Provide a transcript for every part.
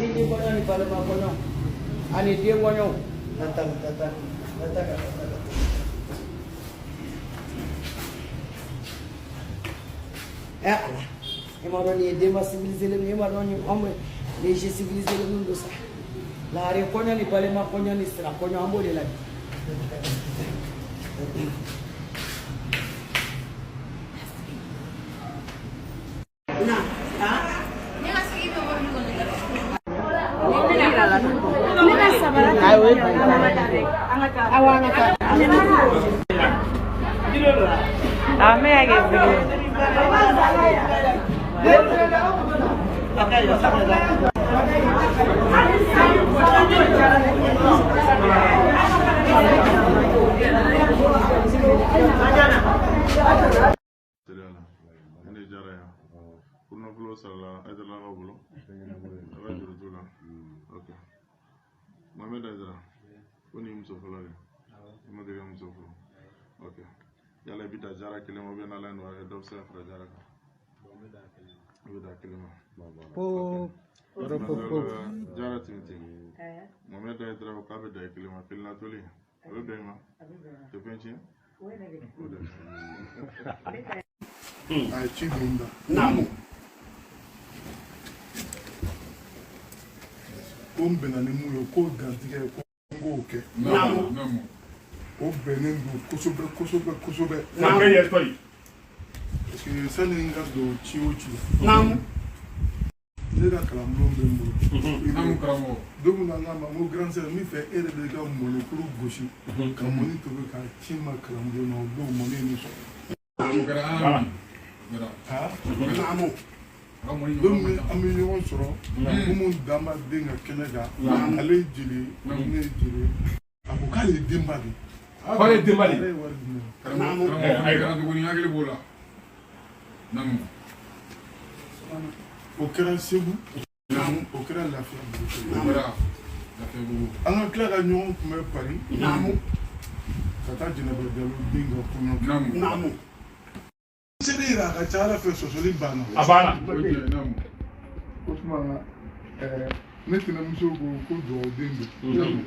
Sinji kɔɲɔ ni balima kɔɲɔ ani den kɔɲɔ. Ɛ Ala, e m'a dɔn nin ye denba civilisé len ye, e m'a dɔn nin anw bɛ léger civilisé len don sa. Lagare kɔɲɔ ni balima kɔɲɔ ni sira kɔɲɔ, an b'o de la bi. Teliya la ne diyara yan furunafolo sarala Ayidaralakaw bolo a bɛ juru t'u la. Ok, Mohamed Ayidara, ko nin ye muso fɔlɔ de ye, i ma deli ka muso furu. Ok, yala i bɛ dan Jara kelen ma ou bien n'Ala ye nɔgɔya kɛ, dɔ bɛ se ka fara Jara kan? I bɛ dan kelen ma. Jara Timite, Mohamed Ayidara ko k'a bɛ dan kelen ma, kelen na toli a bɛ bɛn i ma, tɛ fɛn tiɲɛ. O de. A ye ci don da. Naamu. Ko n bɛnna ni mun ye, ko dantigɛ, ko n k'o kɛ. Naamu. O bɛnnen don kosɛbɛ kosɛbɛ kosɛbɛ. Parce que sani n ka don ci o ci la, Naamu. ne ka kalanbulon bɛ n bolo. Naamu karamɔgɔ. Don min na n k'a ma, n ko grand sœur, n bɛ fɛ e yɛrɛ de ka mɔnikuru gosi ka mɔni tobi k'a ci n ma kalanbulon na. O don mɔni ye ne sɔrɔ. O kɛra an kɛra. Ah. Naamu. A ka mɔni Don ɲɔgɔn min an bɛ ɲɔgɔn sɔrɔ, Umu Danba den ka kɛnɛ kan, ale ye jeli ye, ne ye jeli ye. A ko k'ale ye denba de ye. K'ale ye denba de ye. Ale ye wari di ne ma. Karamɔgɔ, karamɔgɔ kɛra tuguni, n hakili b'o la. Naamu. O kɛra Segu, o kɛra Lafiyabugu. O kɛra Lafiyabugu. An ka tila ka ɲɔgɔn kunbɛn Paris. Naamu. Ka taa Jɛnɛba Jalo den ka kɔɲɔ kɛ. Naamu. Naamu. Seere yira, a ka ca Ala fɛ, sɔsɔli banna. A banna. O ye tiɲɛ ye, naamu. O tuma na, ne tɛnɛmuso ko ko dugawuden don. Naamu.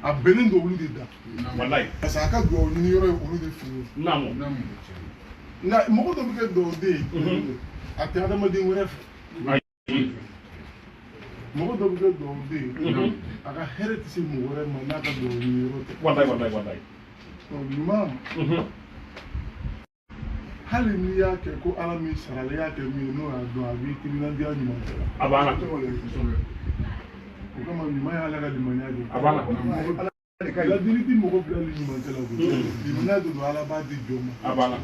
A bɛnnen don olu de da. Walayi. Parce que a ka dugawu ɲini yɔrɔ ye olu de fɛ yen. Naamu. Naamu. Nka mɔgɔ dɔ bɛ kɛ dugawuden ye, a tɛ adamaden wɛrɛ fɛ. Mɔgɔ dɔ bɛ kɛ dugawuden ye, a ka hɛrɛ tɛ se mɔgɔ wɛrɛ ma n'a ka dugawu ɲini yɔrɔ tɛ. Walayi, walayi, walayi. Ɔ, ɲuman, hali n'i y'a kɛ ko Ala min sara la, i y'a kɛ min ye, n'o y'a dɔn, a b'i timinandiya ɲuman kɛ la. A banna. O kama ɲuman ye Ala ka limaniya de ye. A banna. Ladili ti mɔgɔ bila li ɲuman kɛ la koyi. Limaniya de don, Ala b'a di jɔn ma. A banna.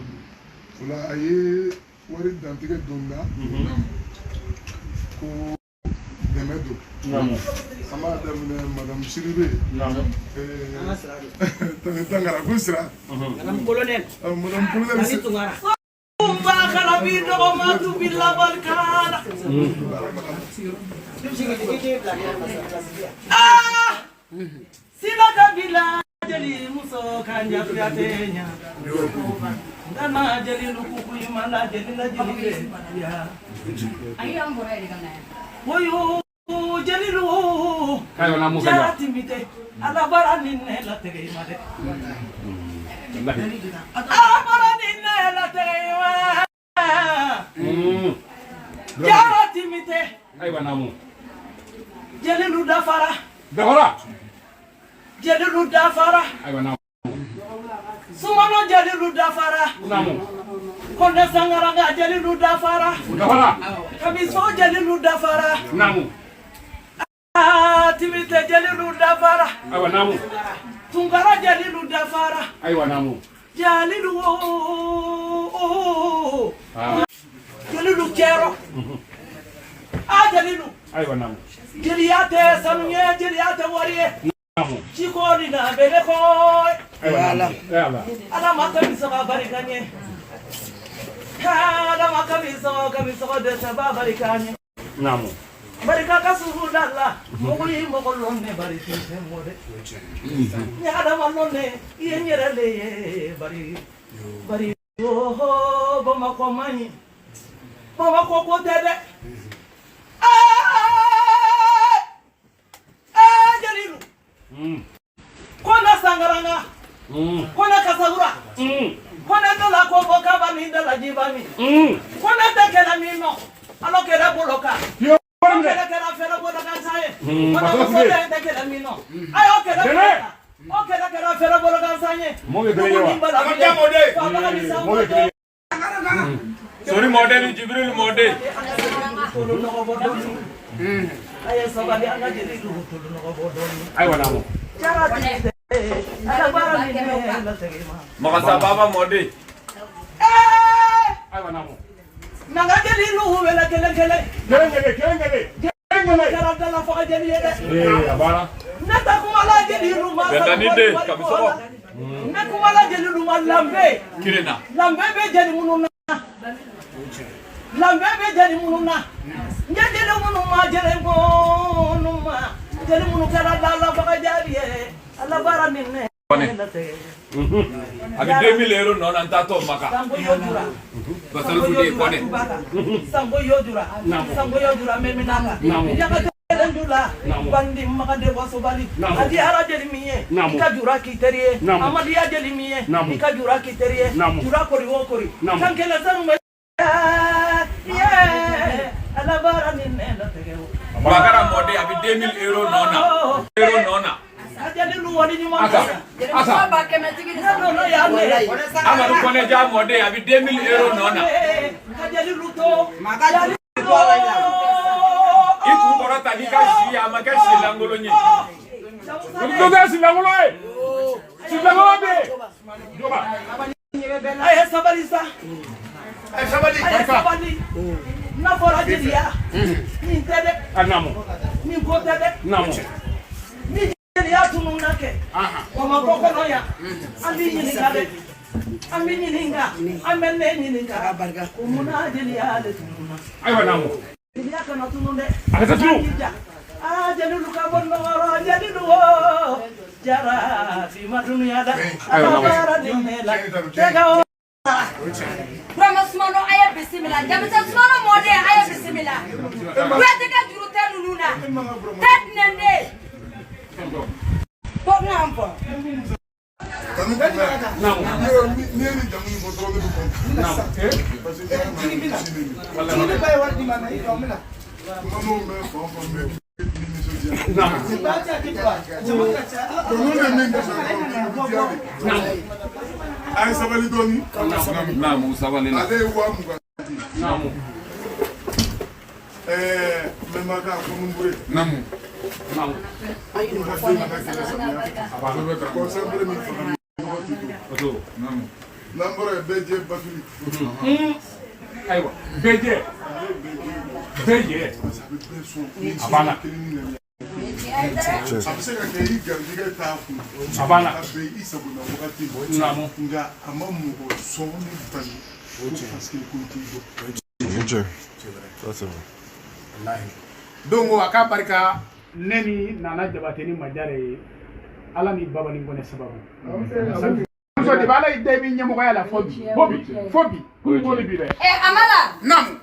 O la a ye wari dantigɛ don da ko dɛmɛ don. Naamu. An b'a daminɛ madame Sidibe. Naamu. An ka sira don. Tante Tangara ko sira. Madame Colonel. Madame Colonel. Ani Tunkara. Kumba kalabi dɔgɔma tubi labal kana. Ah! Sila kabila jeli muso kanja kuyate ɲa. Ngana jeli lukuku imana jeli la jeli le ya. Ayi, an bɔra yen de ka na yan. Woyo jelilu. Kayo na musa. Jara timite ala bara ni ne la tege ma dɛ. Walayi. Ala bara ni ne la tege ma. Jara timite Ayiwa naamu. jelilu dafara. Dafara. Jelilu dafara. Ayiwa naamu. Sumano jelilu dafara. Naamu. Konde sangaranga jelilu dafara. Dafara. Kamiso jelilu dafara. Naamu. Ah, timite jelilu dafara. Ayiwa naamu. Tunkara jelilu dafara. Ayiwa naamu. Jalilu o. Ah. Jelilu cɛrɔ a jelilu. Ayiwa naamu. Jeliya tɛ sanu ye, jeliya tɛ wari ye. Naamu. Cikɔli na bɛlɛ kɔ. Ayiwa naamu. Ala. Ala ma kami sɔgɔ barika ɲɛ, Ala ma kami sɔgɔ kami sɔgɔ dɛsɛ ba barika ɲɛ. Naamu. Barika ka suru da la, mɔgɔ ye mɔgɔ lɔn ne bari tɛ fɛn mɔ dɛ ni adama lɔn ne i ye n yɛrɛ le ye bari bari oho. Bamakɔ man ɲi, Bamakɔ ko tɛ dɛ. Aa. Ko ne kasawura. Ko ne dala ko bɔ kaba min dala jiba min. Ko ne tɛ kɛlɛ min nɔ. Ala kɛlɛ bolo kan. Ko kɛlɛ kɛra fɛrɛ bolo kan sa ye. Ko ne muso den tɛ kɛlɛ min nɔ. A y'o kɛlɛ bolo kan. O kɛlɛ kɛra fɛrɛ bolo kan sa ye. Dugu ni bala bilen. Fabaga ni sango tɛ. Sori mɔden ni Jibril mɔden. Tolo nɔgɔ bɔ dɔɔni. A ye sabali an ka jeli dugu tolo nɔgɔ bɔ dɔɔni. Ayiwa naamu. Jara tigi tɛ. Ala baara min bɛ lasegin ma. Magasa baba mɔden. Ayiwa naamu. Nanga jeli nuhu wele kelen kelen. Kelen kelen kelen kelen. Kelen kelen. Kɛra dala faga jeli ye dɛ. Ee a banna. Ne ta kuma la jeli nu ma. Bɛnkanni den Kamisɔgɔ. Ne kuma la jeli nu ma lanbe. Kirina. Lanbe bɛ jeli minnu na. Lanbe bɛ jeli minnu na. N ye jeli minnu ma jeli minnu ma. Jeli minnu kɛra dala faga jaabi ye. Ala baara min ne. A bɛ 2000 euros nɔ na n taatɔ Maka. Sango yodura. Basalifu den Kɔnɛ. Sango yodura. Sango yodura mɛminaka. Yaka kelen jula. Bandi magande wasobali. Adi ara jeli min ye. I ka jura k'i teri ye. Amadiya jeli min ye. I ka jura k'i teri ye. Jura kori o kori. Kan kelen sanu bɛ. Ye ala baara ni ne latigɛ o. Bakara mɔden a bɛ 2000 euros nɔ na. Euro nɔ na. Asa, asa. Amadu Kɔnɛja mɔden a bɛ 2000 euros nɔ na. I kun kɔrɔta n'i ka si ye a ma kɛ si lankolon ye. Dɔ tɛ si lankolon ye. Si lankolon bɛ yen. Jɔba. A ye sabali sa. A ye sabali. N'a fɔra jeliya. Nin tɛ dɛ. A naamu. Nin ko tɛ dɛ. Naamu. Ni jeliya tununna kɛ. Bamakɔ kɔnɔ yan. An b'i ɲininka dɛ. An b'i ɲininka. An bɛ ne ɲininka. Ko munna jeliya de tununna. Ayiwa naamu. Jeliya kana tunun dɛ. A ka tunun. Aa jelilu ka bɔ nɔgɔrɔ jelilu o. Jara bi ma dunuya da. Ala baara ni ne la. Tɛgɛ o. Burama Sumano a ye bisimila Jamisa Sumano mɔden a ye bisimila Kuyate ka juru tɛ ninnu na tɛ nɛnden ko n k'an fɔ. N'i ye nin jamu in fɔ dɔrɔn ne bɛ kɔn. Parce que kuma n'o mɛn fan o fan bɛɛ k'i nisɔndiya. Ninnu bɛ min kɛ dɔrɔn diya de. A ye sabali dɔɔni. Naamu sabali la. Ale ye 20,000 di. Naamu. Mɛmaka Kɔnunbure. Naamu. Naamu. K'u ka den ka kɛlɛ samiya fɛ. Kɔsanbere min faga nɔgɔ tɛ don. Naamu. N'an bɔra yen bɛɛ jɛ Batuli. Ayiwa bɛɛ jɛ. Bɛɛ jɛ. Parce que a bɛ bɛɛ sɔn. A banna. Kelen ni ŋaniya. A bɛ se ka kɛ i garijɛgɛ t'a kun. A banna. A bɛ i sagona wagati. Naamu. Nka a ma mɔgɔ sɔn ni bali. Ko parce que ko i t'i dɔn. Donc a ka barika ne ni Nana Jabate ni Majare ye Ala ni Baba ni Kɔnɛ sababu. Muso de b'Ala y'i da i b'i ɲɛmɔgɔya la fo bi. Fo bi. Fo bi. Kun ko de bi dɛ. Ɛ Amala. Naamu.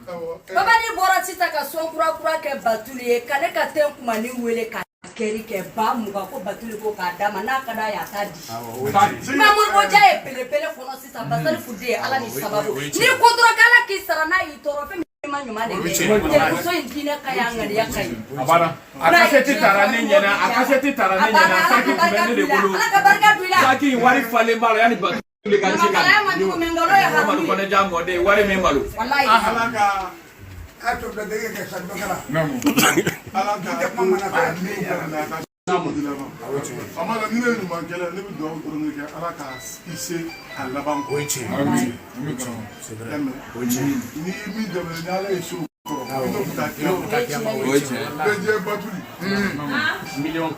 Baba ni bɔra sisan ka sɔn kura kura kɛ Batuli ye ka ne ka ten kumani wele ka kɛri kɛ 20,000 ko Batuli ko k'a d'a ma n'a ka d'a ye a t'a di. Mais Moribo Dia ye belebele kɔnɔ sisan Basalifu den ye Ala ni sababu. N'i ko dɔrɔn k'Ala k'i sara n'a y'i tɔɔrɔ fɛn min ma ɲuman de kɛ. Jelimuso in diinɛ ka ɲi a ŋaniya ka ɲi. A banna. A kasɛti taara ne ɲɛna a kasɛti taara ne ɲɛna saki tun bɛ ne de bolo. Ala ka barika don i la. Saki in wari falen b'a la yanni Batuli ka ci ka Ɲamakalaya na. man jugu mais nkalon ye haramu Amadu ye. Kɔnɛja mɔden wari min malo. Walayi. Ala ka Naamu. Ala ka a min daminɛ a ka a ma la ni ne ye ɲuman kɛla ne bɛ dugawu dɔrɔn de kɛ Ala ka i se a laban kɔ. Ami. Ami karamɔgɔ. Ni ye min daminɛ ni Ala ye se o kɔrɔ i n'o bɛ taa kiyama. O ye tiɲɛ ye. Bɛɛ jɛ Batuli. Miliyɔn.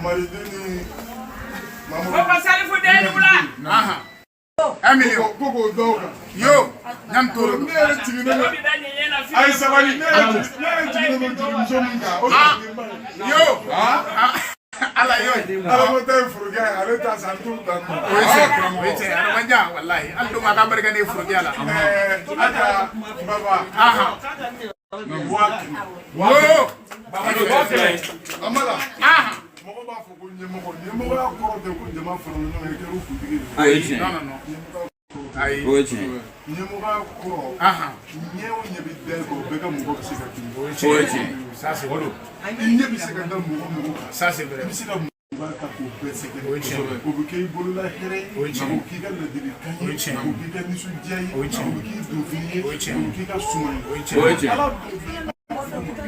Maliden ni Mamadu. Papa Salifu den wula. 1 million. Ko k'o da o kan. Yo. Ñam toro. Ne yɛrɛ jiginnen don. A ye sabali ne yɛrɛ jiginnen don jigimuso min kan o de ye denba ye. Yo. Ala yo. Ala ko ta ye forokɛ ye ale ta san t'o dan ma. O ye tiɲɛ o ye tiɲɛ Adamajan walahi hali don a ka barika ne ye forokɛ la. A ka baba. 500,000. Yo. A ma la. Mɔgɔ b'a b'a fɔ ko ɲɛmɔgɔ, ɲɛmɔgɔya kɔrɔ tɛ ko jama farala ɲɔgɔn kan i kɛra u kuntigi ye. O ye tiɲɛ. Non, non, non. Ayi. O ye tiɲɛ. Ɲɛmɔgɔya kɔrɔ, ɲɛ o ɲɛ bɛ da i kan, o bɛɛ ka mɔgɔ bɛ se ka k'i ye. O ye tiɲɛ. Ça c'est vrai. I ɲɛ bɛ se ka da mɔgɔ mɔgɔ kan. Ça c'est vrai. I bɛ se ka mɔgɔ ta k'o bɛɛ sɛgɛrɛ. O ye tiɲɛ. O bɛ kɛ i bolola hɛrɛ ye. O ye tiɲɛ. O bɛ k'i ka ladilikan ye. O ye tiɲɛ. O bɛ k'i ka nisɔndiya ye. O ye tiɲɛ. O bɛ k'i donfini ye. O ye tiɲɛ. O bɛ k'i ka suma ye. O ye tiɲɛ. O ye tiɲɛ. Ala donfini.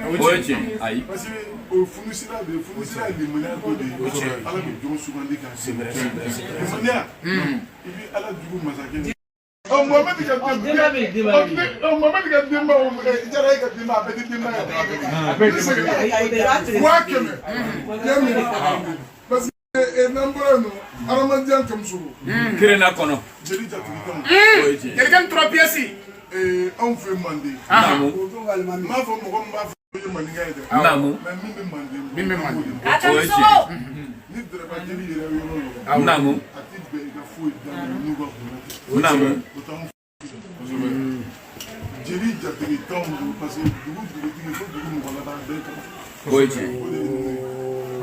O ye tiɲɛ. Ayi. Parce que o ye funusira de ye, funusira ye limaniya dɔ de ye. Ala bɛ jɔn sugandi k'a C'est vrai, c'est vrai, c'est vrai. Limaniya, i bɛ Ala jugu masakɛ de. Ɔ Mohamɛdi ka denba, ɔ Mohamɛdi ka denba, Jara ye ka denba, a bɛɛ tɛ denba ye. A bɛɛ tɛ denba ye. 100,000. I y'a mɛn? Parce que n'an bɔra yen nɔ, adamadenya kɛmuso. Kirina kɔnɔ. Jeli jatigi kanw. O ye tiɲɛ. Jelikɛ ni trois pièces. Anw fɛ Manden. Naamu. N m'a fɔ mɔgɔ min b'a fɔ i ye maninka ye dɛ. Naamu. Mais min bɛ Manden. Min bɛ Manden. A O ye tiɲɛ. Ni dɛrɛba jeli yɛrɛ yɔrɔ o yɔrɔ. Naamu. A ti bɛn i ka foyi daminɛ n'u ka bonya tɛ. Naamu. O t'anw fɛ. Jeli jatigi t'anw bolo parce que dugu dugutigi fo dugu mɔgɔ laban bɛɛ kan. O ye tiɲɛ. O de ye ninnu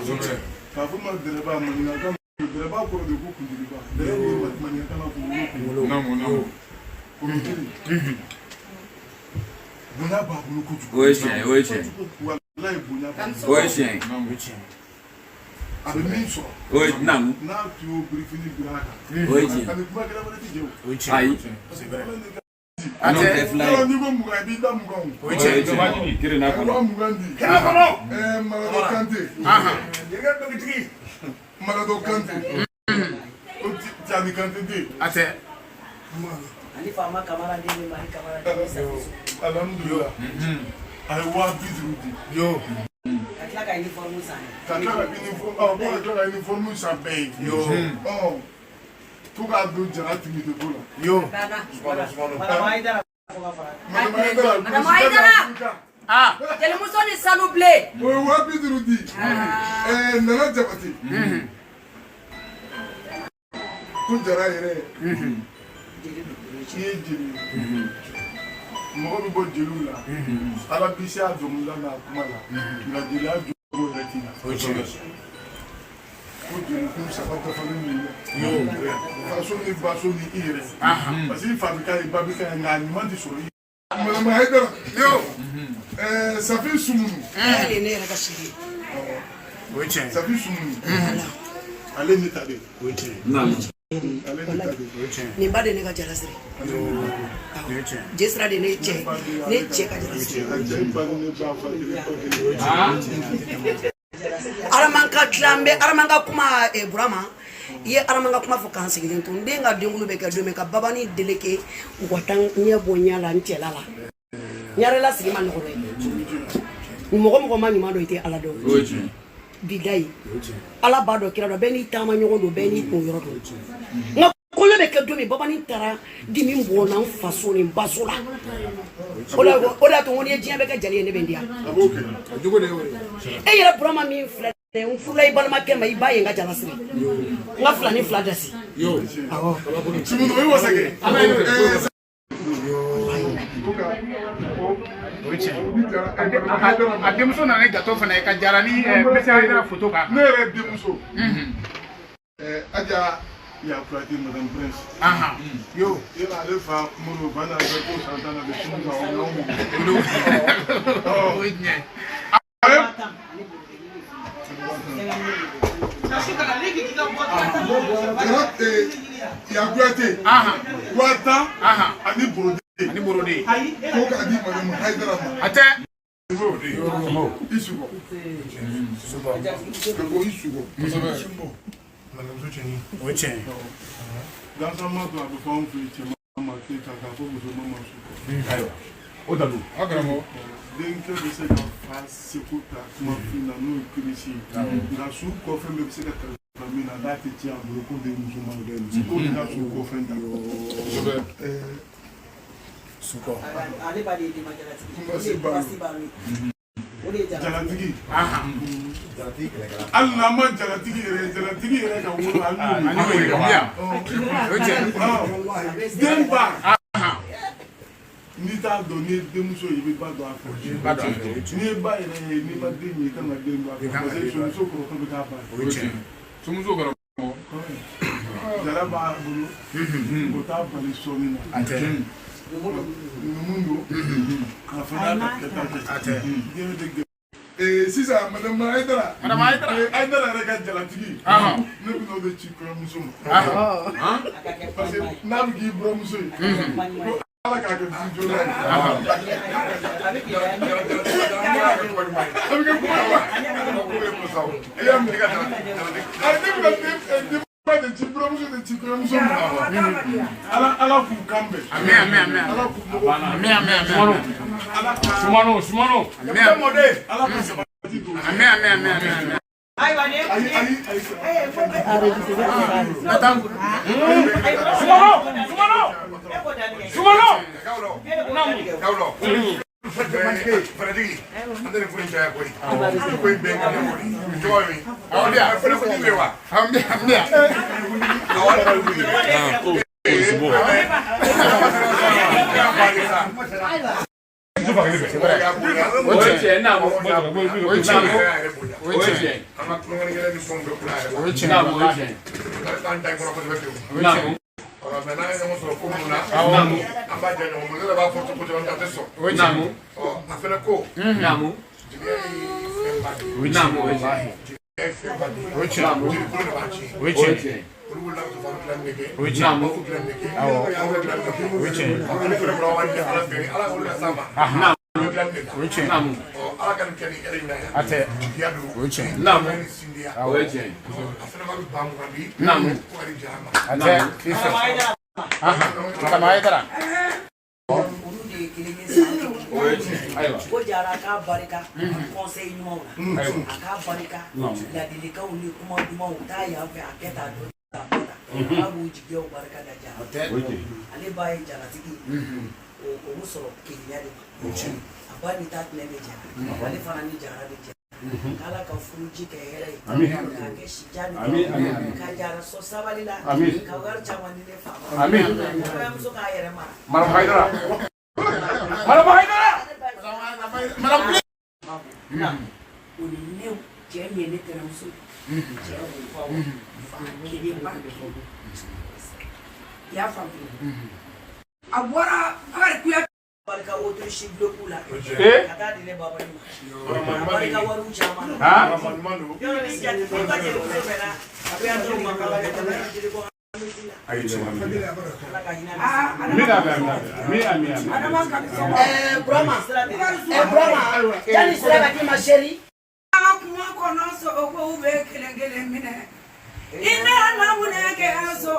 ye. K'a fɔ ma dɛrɛba maninkakan dɛrɛba kɔrɔ de ko kuntigiba. Dɛrɛ ye maninkakan na kunkolo. Naamu, naamu. Kɔrɔtigi. Bonya b'a bolo kojugu. O ye tiɲɛ. O ye tiɲɛ. Walayi bonya b'a bolo. O ye tiɲɛ. O ye tiɲɛ. A bɛ min sɔrɔ. O ye naamu. N'a tun y'o birifini biri a kan. O ye tiɲɛ. A ni kuma kɛra wɛrɛ ti jɛ o. O ye tiɲɛ. Ayi. C'est vrai. N'o tɛ fila ye. Yɔrɔ n'i ko 20 i b'i da 20 o. O ye tiɲɛ. Wajibi kirina A ye kɔnɔ. 20 di. Kɛnɛ kɔnɔ. Maradɔ Kante. Maradɔ Kante. O Tijani Kante den. A tɛ. Ani faama Kamara den ni Mali Kamara den ni Safi. Alhamdulillah. A ye 50,000 di. Yo. Ka tila ka uniforme san. Ka tila ka uniforme, ɔ ko ka tila ka uniforme san bɛɛ ye. Yo. Ɔ fo k'a don jara timide ko la. Yo. Banna. Madame Ayidara fo ka fara. Madame Ayidara. Madame Ayidara. Ah. Jelimuso ni sanu bilen. O ye 50,000 di. Nana Jabate. Ko jara yɛrɛ. I ye jeli ye. Mɔgɔ bɛ bɔ jeliw la. Ala bi se a dɔnkilida n'a kuma la. Nka jeliya jogo yɛrɛ t'i la. O ye tiɲɛ. Ko jelikun saba dafalen b'i la. Faso ni baso ni i yɛrɛ. Parce que i fa bɛ k'a ye, i ba bɛ k'a ye, nka a ɲuman tɛ sɔrɔ i. Madame Ayidara. Yo. Safi Sumunu. Ale ne yɛrɛ ka sigi. O ye tiɲɛ. Safi Sumunu. Ale ne ta de. O ye tiɲɛ. Naamu. Ale ne ta de. O ye tiɲɛ. Nin ba de ne ka jala siri. O ye tiɲɛ. Jesira de ne cɛ. Ne cɛ ka jala siri. A cɛ ba ni ne ba fa kelen ba kelen. Aramanka tilan bɛ aramanka kuma Burama i ye aramanka kuma fɔ k'an sigilen to n den ka denkulu bɛ kɛ don min ka babani deleke u ka taa ɲɛ bɔ ɲɛ la n cɛla la ɲarela sigi ma nɔgɔ dɛ mɔgɔ mɔgɔ ma ɲuman dɔn i tɛ ala dɔn O ye tiɲɛ. bilayi ala b'a dɔn kira dɔn bɛɛ n'i taama ɲɔgɔn don bɛɛ n'i kun yɔrɔ don n ka kɔɲɔ bɛ kɛ don min babani taara dimi bɔnna n faso ni n baso la o de y'a to n ko n'i ye diɲɛ bɛɛ kɛ jali ye ne bɛ n diya A b'o kɛ. A jogo de y'o ye. e yɛrɛ Burama min filɛ nin ye n furula i balimakɛ ma i ba ye n ka jala siri n ka fila ni fila dasi Yo. Sumunu o ye wasa kɛ. Ko ka O ye tiɲɛ. ni jara A denmuso nana ni gâteau fana ye ka jara ni Monsieur Ayidara photo k'a kan. Ne yɛrɛ denmuso. Aja Yakuyate Madame Prince. Yo. Yala ale fa Modibo ba n'a fɛ ko san tan na bɛ tunu ka o y'anw O ye tiɲɛ. Yakuyate 10,000 ani borode. Ani borode. Ko k'a di Madame Hayidara ma. A tɛ. I sugɔ. Ka bɔ i sugɔ. O ye tiɲɛ. Gansan ma to a bɛ fɔ anw fɛ yen cɛman ma keyita k'a fɔ musoman ma sugɔ. Ayiwa. O dalu. Aw karamɔgɔ. Denkɛ bɛ se ka fa seko ta kuma fin na n'o ye kirisi ye. Nka su kɔfɛn bɛɛ bɛ se ka kalifa min na n'a tɛ tiɲɛ a bolo k'o de ye musoman ye. K'o de ka su kɔfɛn ta. Sukɔ. Ale ba de ye denba jalatigi Kumasi Balo. O de ye Jalatigi. Hali n'an ma jalatigi yɛrɛ jalatigi yɛrɛ ka wolo Ani o ye yan. O ye tiɲɛ. Den ba. N'i t'a dɔn, n'i ye denmuso ye, i bɛ ba dɔn a fɛ. N'i ye ba yɛrɛ ye, n'i ma den ye, i kan ka den dɔn a fɛ, parce que somuso kɔrɔtɔ bɛ k'a ba ye. Somuso kɔrɔ. Jara b'a bolo, o t'a bali sɔnni na. Numu don, a fana y'a ka kɛta kɛ. Den bɛ gɛrɛ. Sisan madame Hayidara, Madame Hayidara. Hayidara yɛrɛ ka jalatigi, ne bɛna o de ci kɔɲɔmuso ma, parce que n'a bɛ k'i buramuso ye, ko Ala k'a kɛ du joona ye. A bɛ kɛ kuma ɲuman. I y'a mɛn? Ayi, ne bɛna denba de ci, buramuso de ci kɔɲɔmuso ma. Ala k'u kan bɛn. Amin, amin, amin. Ala k'u mɔgɔ. Amin, amin, amin. Ala ka. Sumano, Sumano. Amin, Ala ka sabati don. Amin, amin, amin, amin. Ayiwa, ne Ayi, ayi, ayi. Sumano, Sumano. Sumano. Fanatigi, an tɛ nin ko in caya koyi. Ko in bɛɛ ka di koyi. Cogo min. Awɔ, bi yan. Fanatigi bɛ wa? An bɛ, an bɛ yan. Awɔ, ne bɛ wuli. O ye tiɲɛ naamu. O ye tiɲɛ. O ye tiɲɛ. An ka tulonkɛlikɛla ni fɛnw bɛɛ kula yɛrɛ. O ye tiɲɛ. Naamu, o ye tiɲɛ. An ta in kɔnɔ kosɛbɛ pewu. O ye tiɲɛ. Naamu. Mɛ n'an ye ɲɔgɔn sɔrɔ ko minnu na, Naamu. an b'a diya ɲɔgɔn bolo. Ne yɛrɛ b'a fɔ ko caman a tɛ sɔn. O ye tiɲɛ. Naamu. Ɔ, a fɛnɛ ko Naamu. jigiya ye fɛnba de ye. O ye tiɲɛ. Naamu, o ye tiɲɛ. Jigiya ye fɛnba de ye. O ye tiɲɛ. Jeli kolo de b'a tiɲɛ. O ye O ye tiɲɛ. tiɲɛ. Olu wulila ka taa dilanni de kɛ. O ye tiɲɛ. Naamu. Olu dilanni de kɛ. Awɔ. Aw bɛ dilanni de kɛ. O ye tiɲɛ. Olu fɛnɛ bɔra wari di Ala fɛ. Ala k'olu las'a ma. Naamu. Olu bɛ dilanni de la. O ye tiɲɛ. Naamu. Ɔ, Ala ka nin kɛ ni hɛrɛ ɲuman ye. A tɛ. Jigiya don. O ye tiɲɛ. Naamu. Ni sindiya. O ye tiɲɛ. A fɛnɛ b'a bɛ 20,000 di. Naamu. Ko ka di Jara ma. A tɛ. I fɛ. Madame Hayidara. Olu de ye kelen ye san kelen. O ye tiɲɛ. Ayiwa. Ko Jara k'a barika conseil ɲumanw na, Ayiwa. a k'a barika ladilikanw ni kuma dumanw, taa yan fɛ, a kɛ tan, a dɔn tan, a bɔ tan, k'a b'u jigiyaw barika da Jara. O ye tiɲɛ. Ale ba ye jalatigi ye, o bɛ sɔrɔ keleya de ma. A ba ni ta tɛnɛ bɛ jɛra, ale fana ni Jara bɛ jɛra. K'Ala ka furuji kɛ hɛrɛ ye, k'a kɛ sija ni Amin, ka Jara sɔn sabali la, Amin. ka wari caman di ne fa ma. Amin. Kɔɲɔmuso k'a yɛrɛ mara. Madame Hayidara. Madame Hayidara. Madame Kule. O ni ne cɛ min ye ne tɛnɛmuso ye, cɛ b'o fa kelen ba kelen, i y'a faamuya? A bɔra Bakari Kuyate. Barika Autriche bloku la Eh? ka taa di ne babali ma, a barika wariw caman na. Han? Yɔrɔ ni jate ni ka jelimuso bɛnna Kuyate ma, kala kɛ jamana jeli ko Ayi, tiɲɛ. Ala ka hinɛ. Amin, amin, amin. Amin, amin. Adama ka Burama, Burama, yanni sira ka d'i ma seri. An ka kuma kɔnɔ sogow bɛ kelen kelen minɛ, i nana mun kɛ so?